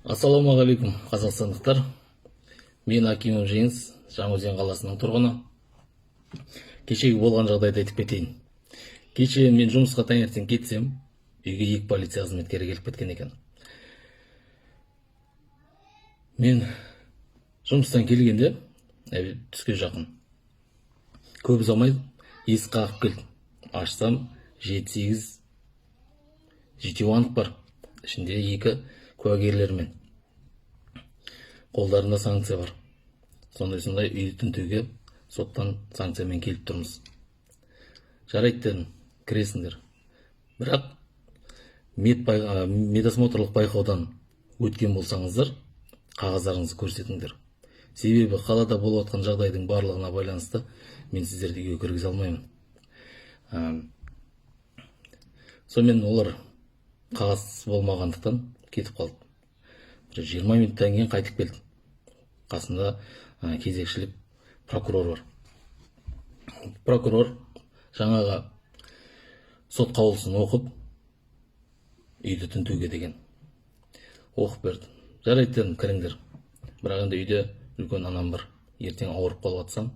Ассалаумағалейкум, қазақстандықтар! Мен Акимов Жеңіс, Жаңаөзен қаласының тұрғыны. Кешегі болған жағдайды айтып кетейін. Кеше мен жұмысқа таңертең кетсем, үйге екі полиция қызметкері келіп кеткен екен. Мен жұмыстан келгенде түске жақын, көп ұзамай есік қағып келді. Ашсам, жеті, сегіз, жетеу анық бар, ішінде екі куәгерлермен, қолдарында санкция бар. Сондай сондай үйді тінтуге соттан санкциямен келіп тұрмыз. «Жарайды, – дедім, – кіресіңдер, бірақ медосмотрлық байқаудан өткен болсаңыздар, қағаздарыңызды көрсетіңдер. Себебі қалада болып жатқан жағдайдың барлығына байланысты мен сіздерді үйге кіргізе алмаймын». Сонымен олар қағаз болмағандықтан кетіп қалды. Бір 20 минуттан кейін қайтып келді. Қасында кезекшілік прокурор бар. Прокурор жаңағы сот қаулысын оқып, үйді тінтуге деген оқып берді. «Жарайды, – дедім, – кіріңдер, бірақ енді үйде үлкен анам бар, ертең ауырып қалып жатсам,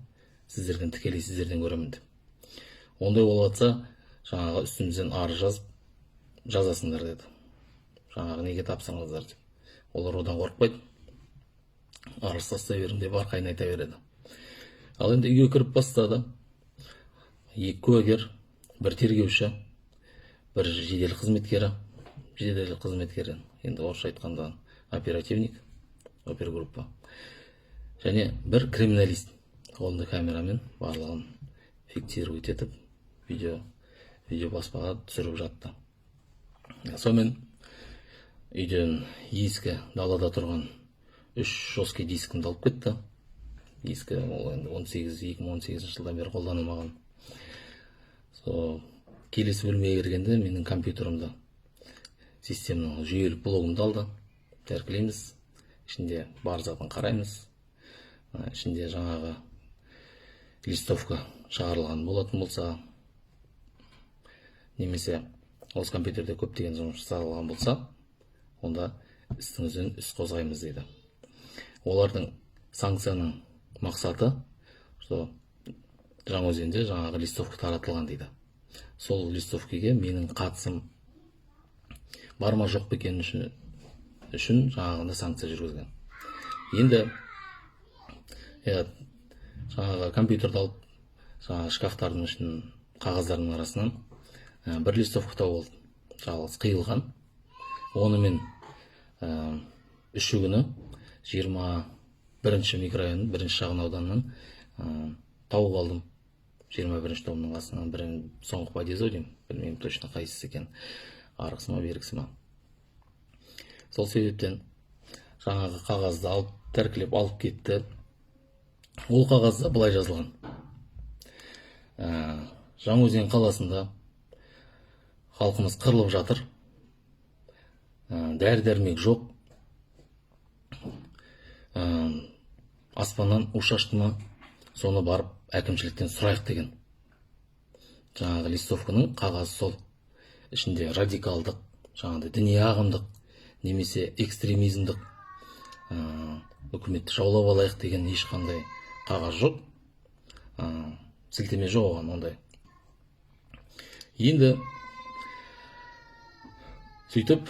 сіздерден, тікелей сіздерден көремін», – деп. «Ондай болып жатса, жаңағы үстімізден арыз жазып жазасыңдар, – деді, – жаңағы неге тапсырыңыздар», – деп. Олар одан қорықпайды, «арыз тастай берің» деп арқайын айта береді. Ал енді үйге кіріп бастады. Екі куәгер, бір тергеуші, бір жедел қызметкері, жедел қызметкері енді орысша айтқанда оперативник, опергруппа, және бір криминалист қолында камерамен барлығын фиксировать етіп, видео баспаға түсіріп жатты. Сонымен үйден ескі, далада тұрған үш жесткий дискімді алып кетті. Ескі ол енді 18, 2018 жылдан бері қолданылмаған. Сол келесі бөлмеге кіргенде менің компьютерімді, системный жүйелік блогымды алды. Тәркілейміз, ішінде бар затын қараймыз. Ішінде жаңағы листовка шығарылған болатын болса немесе осы компьютерде көптеген жұмыс жасалған болса, онда үстіңізден іс қозғаймыз дейді. Олардың санкцияның мақсаты, что Жаңаөзенде жаңағы листовка таратылған дейді. Сол листовкаге менің қатысым бар ма, жоқ па екені үшін жаңағындай санкция жүргізген. Енді иә, жаңағы компьютерді алып, жаңағы шкафтардың ішін, қағаздардың арасынан бір листовка тауып алдым, жалғыз қиылған. Оны мен үші күні 21-ші микрорайон, бірінші шағын ауданнан тауып алдым. 21-ші домның қасынан, бір соңғы подъезд ау деймін, білмеймін точно қайсысы екен, арғысы ма, бергісі ма. Сол себептен жаңағы қағазды алып, тәркілеп алып кетті. Ол қағазда былай жазылған: Жаңаөзен қаласында халқымыз қырылып жатыр, дәрі дәрмек жоқ, аспаннан у шашты ма, соны барып әкімшіліктен сұрайық деген. Жаңағы листовканың қағазы сол. Ішінде радикалдық, жаңағыдай діни ағымдық немесе экстремизмдік, үкіметті жаулап алайық деген ешқандай қағаз жоқ, сілтеме жоқ оған ондай. Енді сөйтіп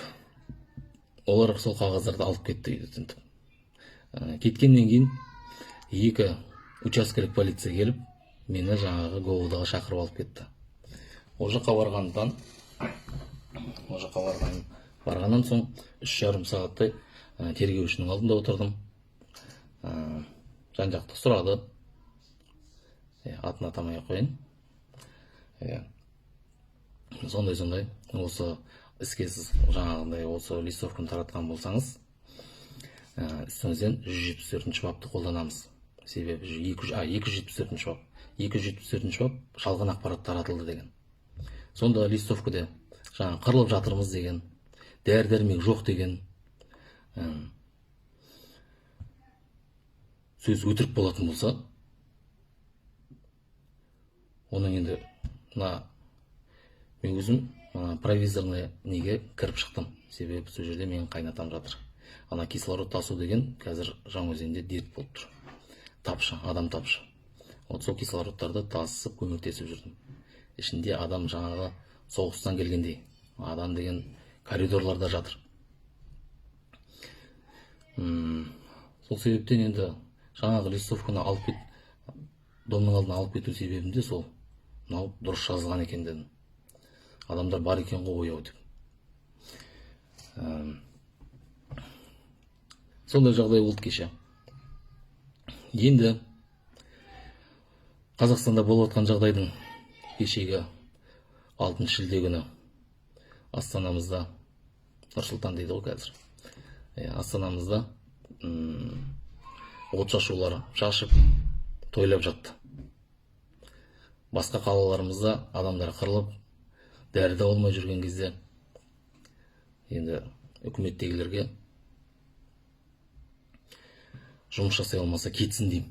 олар сол қағаздарды алып кетті үйді тінтіп. Кеткеннен кейін екі учаскелік полиция келіп, мені жаңағы ГОВД ға шақырып алып кетті. Ол жаққа барғаннан соң 3,5 сағаттай тергеушінің алдында отырдым. Жан жақты сұрады. Иә, атын атамай ақ қояйын. Иә, сондай сондай осы іске сіз жаңағындай осы листовканы таратқан болсаңыз, үстіңізден 174-бапты қолданамыз. Себебі 274-бап, 274-бап, жалған ақпарат таратылды деген. Сонда листовкада жаңағы қырылып жатырмыз деген, дәрі дәрмек жоқ деген сөз өтірік болатын болса, оның енді мына мен өзім Мына провизорный неге кіріп шықтым, себебі сол жерде менің қайнатам жатыр. Ана кислород тасу деген қазір Жаңаөзенде дерт болып тұр, тапшы, адам тапшы. Вот сол кислородтарды тасып, көмектесіп жүрдім. Ішінде адам жаңағы соғыстан келгендей, адам деген коридорларда жатыр. Сол себептен енді жаңағы листовканы алып кет, домның алдына алып кету себебім де сол, мынау дұрыс жазылған екен дедім, адамдар бар екен ғой ояу деп. Сондай жағдай болды кеше. Енді Қазақстанда болып жатқан жағдайдың, кешегі 6 шілде күні астанамызда, Нұр Сұлтан дейді ғой қазір, иә, астанамызда отшашулар шашып, тойлап жатты. Басқа қалаларымызда адамдар қырылып, дәрі де болмай жүрген кезде, енді үкіметтегілерге жұмыс жасай алмаса, кетсін деймін.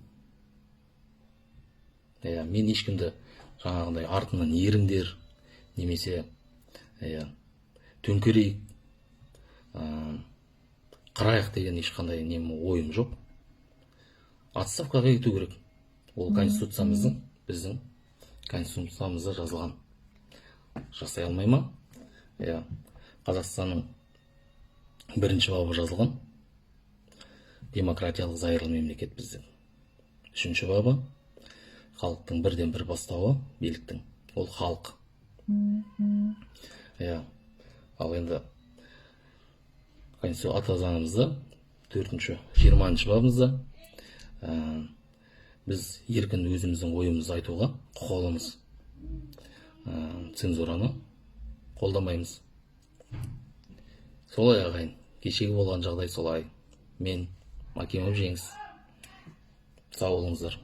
Иә, мен ешкімді жаңағындай артынан еріңдер немесе, иә, төңкерейік, қырайық деген ешқандай нем, ойым жоқ. Отставкаға кету керек, ол конституциямыздың, біздің конституциямызда жазылған. Жасай алмай ма? Иә, Қазақстанның бірінші бабы жазылған, демократиялық зайырлы мемлекет бізде. Үшінші бабы: халықтың бірден бір бастауы биліктің ол халық. Иә, ал енді конституция, ата заңымызда төртінші, 20-бабымызда біз еркін өзіміздің ойымызды айтуға құқылымыз, цензураны қолдамаймыз. Солай, ағайын, кешегі болған жағдай солай. Мен Макимов Жеңіс, сау болыңыздар.